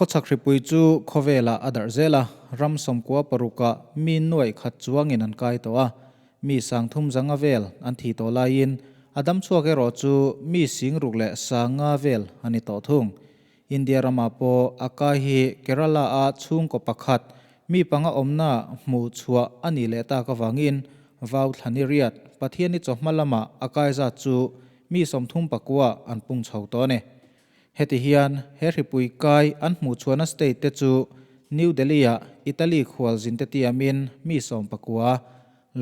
Khawchhak hripui chu khawvelah a darh zel a, ram sawmkua parukah mi nuaih khat chuangin an kai tawh a, mi sangthum zanga vel an thi tawh laiin a damchhuak erawh chu mi singruk leh sanga vel a ni tawh thung. India ramah pawh a kai hi Kerala-a chhungkaw pakhat mi panga awmna hmuh chhuah a nih leh tak avangin vau thlani riat Pathianni chawhma lamah a kai zat chu mi 34 an pung chho tawh a ni. Heti hian he hripui kai an hmuh chhuahna state te chu New Delhi-ah Italy khualzin te tiamin mi 19,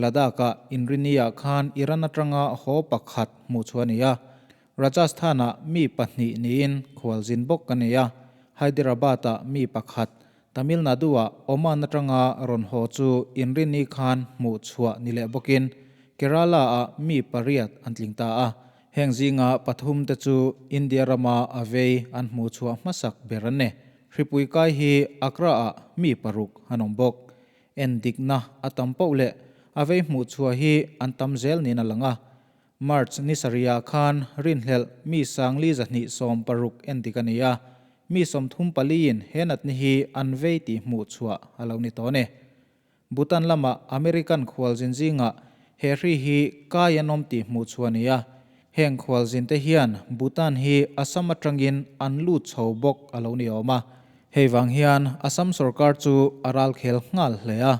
Ladakh-ah Inrini-ah khan Iran atanga haw pakhat hmuh chhuah a ni a, Rajasthan-ah mi pahnih niin khualzin bawk a ni a, Hyderabad-ah mi pakhat, Tamil Nadu-ah Oman atanga rawn haw chu Inrini khan hmuh chhuah ni leh bawkin Kerala-ah mi pariat an tling ta a. Heng zinga pathum te chu India rama a vei an hmuh chhuah hmasak ber an ni. Hripui kai hi Accra-ah mi paruk an awm bawk. En dikna a tam poh leh a vei hmuh chhuah hi an tam zel niin a lang a. March ni sarihah khan rinhlelh mi sangli 260 en dik a ni a, mi 34 in he natni hi an vei tih hmuh chhuah a lo ni tawh a ni. Bhutan lama American khualzin zingah he hri hi kai an awm tih hmuh chhuah a ni a, heng khualzin te hian Bhutan hi Assam atangin an lut chho bawk a lo ni awm a. Hei vang hian Assam sorkar chu a ral khel nghal hle a,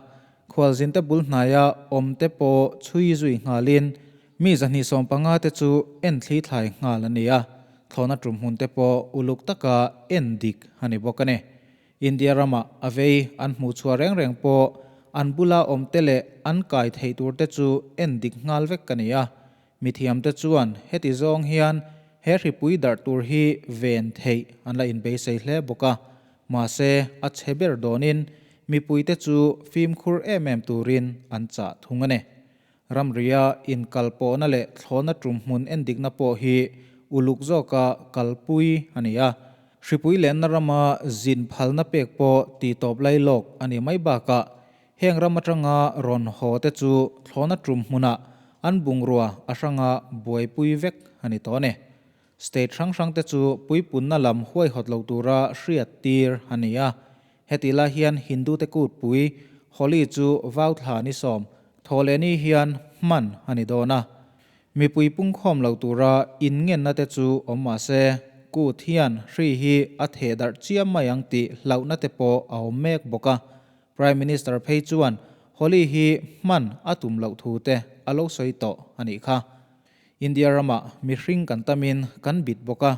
khualzin te bul hnaia awm te pawh chhui zui nghalin mi 215 te chu en thli thlai nghal a ni a, thlawhna tum hmun te pawh uluk taka en dik a ni bawk a ni. India ramah a vei an hmuh chhuah reng reng pawh an bula awm te leh an kai theih tur te chu en dik nghal vek a ni a. Mithiam te chuan heti zawng hian he hripui darh tur hi ven theih an la inbeisei hle bawk a. Mahse, a chhe ber dawnin mipui te chu fimkhur em em turin an chah thung a ni. Ramria inkalpawhna leh thlawhna tum hmun endikna pawh hi uluk zawka kalpui a ni a. Hripui lenna rama zin phalna pek pawh tihtawp lai lawk a nih mai bakah heng ram atanga rawn haw te chu thlawhna tum hmunah an bungrua a hranga buaipui vek a ni tawh a ni. State hrang hrang te chu puipunna lam huaihawt lo tura hriat tir a ni a. Heti lai hian Hindu te kutpui Holi chu vau thla ni sawm thaw leh ni hian hman a ni dawn a. Mipui pungkhawm lo tura inngenna te chu awm mah se, kut hian hri hi a theh darh chiam mai ang tih hlauhna te pawh a awm mek bawk a. Prime Minister phei chuan Holi hi hman a tum loh thu te a lo sawi tawh a nih kha. India ramah mihring kan tamin kan bit bawk a,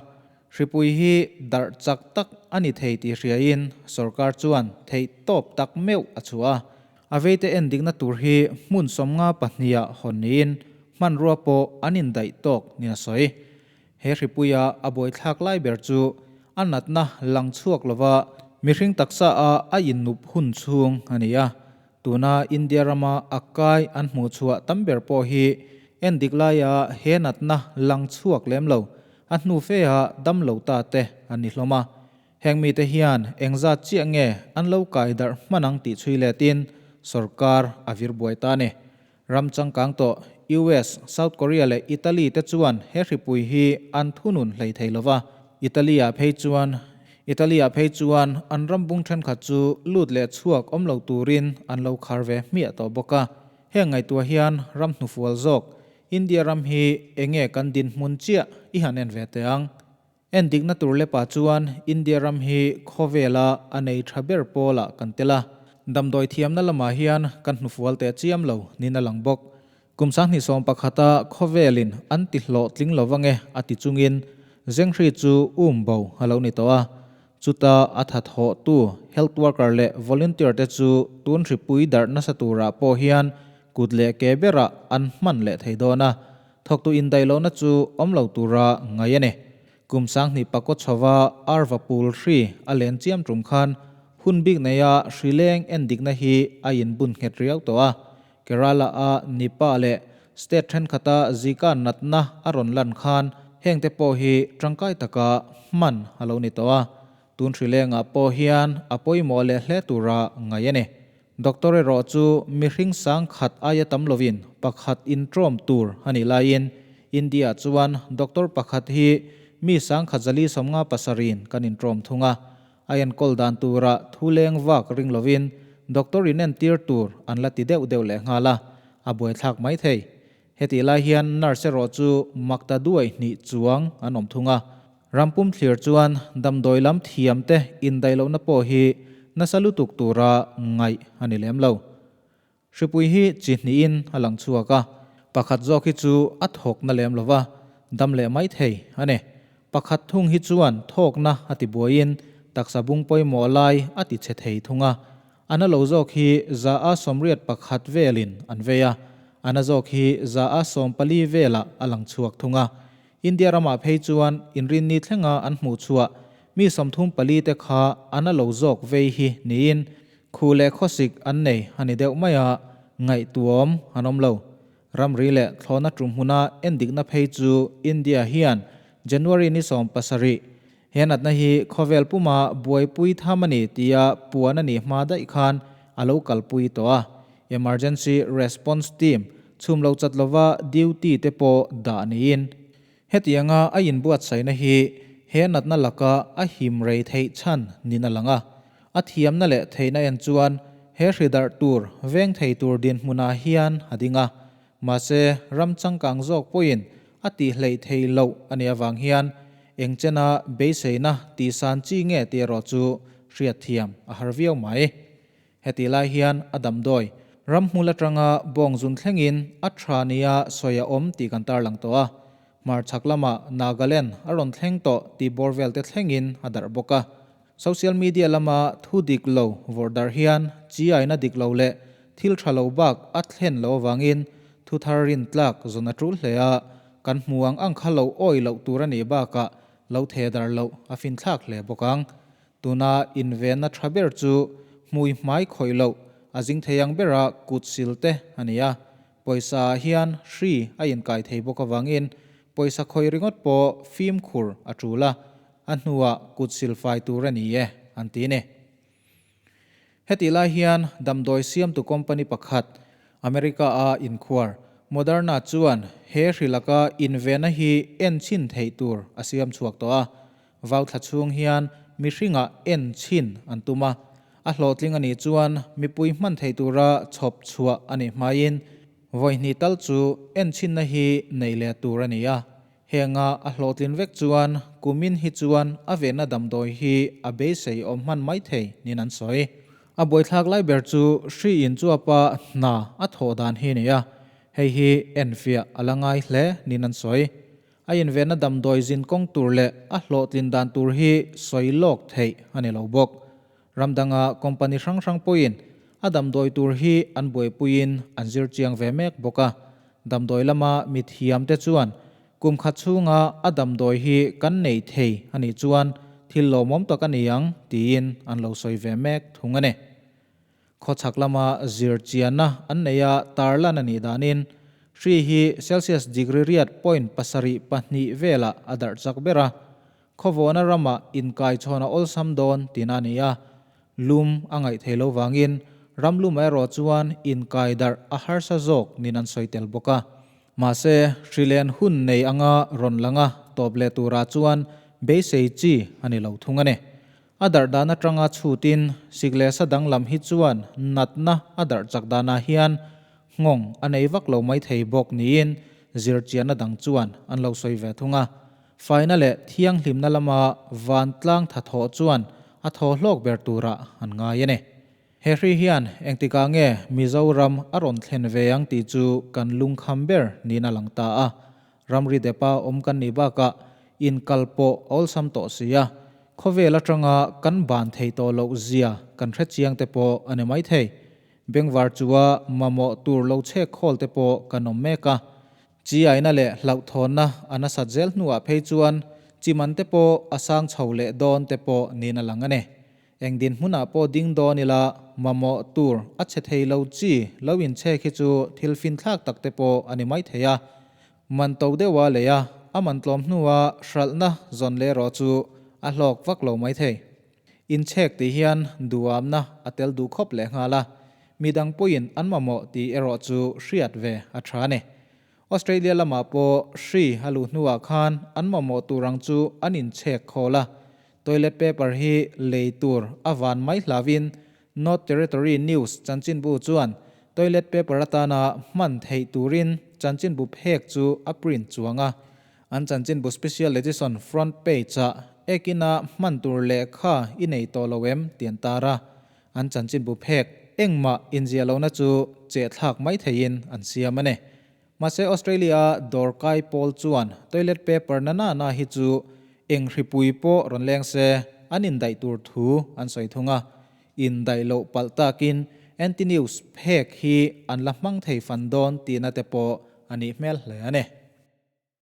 hripui hi darh chak tak a ni thei tih hriain sorkar chuan theih tawp tak meuh a chhuah a. A veite en dikna tur hi hmun 52 ah hawn niin hmanrua pawh an indaih tawk nia sawi. He hripuia a buaithlak lai ber chu a natna lang chhuak lova mihring taksa a a innup hun chhung a ni a. Tuna India rama a kai an hmuh chhuah tam ber pawh hi en dik laia he natna lang chhuak lem lo, a hnu fe a dam lo ta te an ni hlawm a. Heng mite hian engzat chiah nge an lo kai darh hman ang tih chhui letin sorkar a vir buai ta a ni. Ram changkang tawh US, South Korea leh Italy te chuan he hripui hi an thunun hlei thei lova. Italy-ah phei chuan Italy-ah phei chuan an ram bung thenkhat chu lut leh chhuak awm lo turin an lo khar ve hmiah tawh bawk a. Heng ngaihtuah hian ram hnufual zawk India ram hi enge kan dinhmun chiah i han en ve teh ang. En dikna tur lepa chuan India ram hi khawvela a nei tha ber pawlah kan tel a, damdawi thiamna lamah hian kan hnufual teh chiam lo niin a lang bawk. Kum 2011a khawvelin an ti hlawhtling lo vange a ti chungin Zenghri chu um bo a lo ni tawh a, chuta a tha thawhtu health worker leh volunteer te chu tun hripui darh nasa turah pawh hian kut leh ke berah an hman leh thei dawn a, Thawktu indaih lohna chu awm lo tura ngai a ni. Kum 2009 chhova Arva pool hri a len chiam tum khan hun bik neia hri leng en dikna hi a inbun nghet riau tawh a. Kerala-a Nipah leh state thenkhat-a Zika natna a rawn lan khan hengte pawh hi tangkai taka hman a lo ni tawh a. Tun hri lengah pawh hian a pawimawh leh hle tura ngai a ni. Doctor erawh chu mihring sang khat aia tam lovin pakhat intrawm tur a nih laiin India chuan doctor pakhat hi mi sang khat zali sawmnga pasarin kan intrawm thung a. A enkawl dan tura thu leng vak ring lovin doctor inentir tur an la ti deuh deuh lehnghal a, a buaithlak mai thei. Hetih lai hian nurse erawh chu makta duai hnih chuang an awm thung a. Rampum thlir chuan damdawi lam thiamte indaihlohna pawh hi nasa lutuk tura ngaih a ni lem lo. Hripui hi chi hnihin a lang chhuak a, pakhat zawk hi chu a thawkna lem lo va, dam leh mai thei a ni. Pakhat thung hi chuan thawkna a ti buaiin taksa bung pawimawh lai a ti chhe thei thung a. A na lo zawk hi 181 velin an vei a, a na zawk hi 114 velah a lang chhuak thung a. India ramah phei chuan inrinni thlenga an hmuh chhuah mi 34 te kha a na lo zawk vei hi niin Khu leh khawsik an nei a ni deuh mai a, ngaihtuam an awm lo. Ramri leh thlawhna tum hmuna endikna phei chu India hian January ni 17, he natna hi khawvel puma buaipui tham a ni tia puan a nih hma daih khan a lo kalpui tawh a. Emergency Response Team chhum lo chat lova duty te pawh dah niin Hetianga a inbuatsaihna hi he natna laka a him rei theih chhan nin a lang a. A thiamna leh theihna en chuan he hri darh tur veng thei tur dinhmunah hian a ding a. Mahse, ram changkang zawk pawhin a tihhleih thei loh a nih avang hian engchena beiseina tihsan chi nge tih erawh chu hriatthiam a har viau mai. Hetih lai hian a damdawi ramhmul atanga bawng zun thlengin a tha nia sawi a awm tih kan tarlang tawh a. Hmarchhak lamah Nagaland a rawn thleng tawh tih bawr vel te thlengin a darh bawk a. Social media lama thu dik lo vawrh darh hian chiaina dik lo leh thil tha lo bak a thlen lo avangin thu thar rin tlak zawn a tul hle a, kan hmu ang ang kha lo awih loh tur a nih bakah lo theh darh loh a finthlak hle bawk ang. Tuna invenna tha ber chu hmui hmai khawih loh a zing thei ang bera kut sil te a ni a. Pawisa ah hian hri a inkai thei bawk avangin pawisa khawih ringawt pawh fimkhur a tul a, a hnuah kut sil fai tur a ni e an ti ni. Hetih lai hian damdawi siamtu company pakhat America-a inkhuar Moderna chuan he hri laka invenna hi enchhin theih tur a siam chhuak tawh a. Vau thla chhung hian mihringah en chhin an tum a, a hlawhtling a nih chuan mipui hman thei tura chhawp chhuah a nih hmaiin vawi hnih tal chu en chhinna hi neih leh tur a ni a. Henga a hlawhtlin vek chuan kumin hi chuan a venna damdawi hi a beisei awm hman mai thei niin an sawi. A buaithlak lai ber chu hri in chuapa hna a thawh dan hi a ni a, hei hi enfiah a la ngai hle niin an sawi. A invenna damdawi zin kawng tur leh a hlawhtlin dan tur hi sawi lawk theih a ni lo bawk. Ram danga company hrang hrang pawhin a damdawi tur hi an buaipuiin an zir chiang ve mek bawk a. Damdawi lama mithiamte chuan kum khat chhunga a damdawi hi kan nei thei a nih chuan thil lawmawm tak a ni ang tiin an lo sawi ve mek thung a ni. Khawchhak lama zir chianna an nei a, tarlan a nih danin hri hi Celsius degree riat point 72 velah a darh chak ber a, khawvawna ramah inkaichhawn a awlsam dawn tina a ni a, lum a ngaih thei lo vangin ram lumah erawh chuan inkai darh a harsa zawk nin an sawi tel bawk a. Mahse, hri len hun nei anga rawn langa tawp leh turah chuan beisei chi a ni lo thung a ni. A darh dan atanga chhutin sik leh sa danglam hi chuan natna a darh chak danah hian nghawng a nei vak lo mai thei bawk niin zirchianna dang chuan an lo sawi ve thung a. Faina leh thianghlimna lama vantlang thathawh chuan a thaw hlawk ber turah an ngai a ni. He hri hian engtikah nge Mizoram a rawn thlen ve ang tih chu kan lungkham ber niin a lang ta a. Ramri depa awm kan nih bakah inkal pawh a awlsam tawh si a, khawvel atanga kan ban thei tawh loh zia kan hre chiang te pawh a ni maithei. Bengvar chua mamawh tur lo chhek khawl te pawh kan awm mek a. Chiaina leh hlauhthawnna a nasat zel hnuah phei chuan chiman te pawh a sang chho leh dawn te pawh niin a lang a ni. Eng dinhmunah pawh ding dawn ila mamawh tur a chhe thei lo chi lo inchhek hi chu thil finthlak tak te pawh a ni mai thei a. Man to deuha lei a, a man tlawm hnua hralhna zawn leh erawh chu a hlawk vak lo mai thei. Inchhek tih hian duhamna a tel duh khawp leh nghal a, midang pawhin an mamawh tih erawh chu hriat ve a tha a ni. Australia lamah pawh hri a luh hnuah khan an mamawh tur ang chu an inchhek khawl a. Toilet paper hi lei tur a van mai hlauhin North Territory News chanchinbu chuan toilet paper atana hman theih turin chanchinbu phek chu a print chuang a. An chanchinbu special edition front page-ah ekina hman tur lehkha i nei tawh lo em tih an tar a. An chanchinbu phek engmah inziah lohna chu chehthlak mai theihin an siam a ni. Mahse Australia dawrkai pawl chuan toilet paper na na na hi chu eng hripui pawh rawn leng se an indaih tur thu an sawi thung a, indaih loh palh takin anti-news phek hi an la hmang thei fan dawn tihna te pawh a nih hmel hle a ni.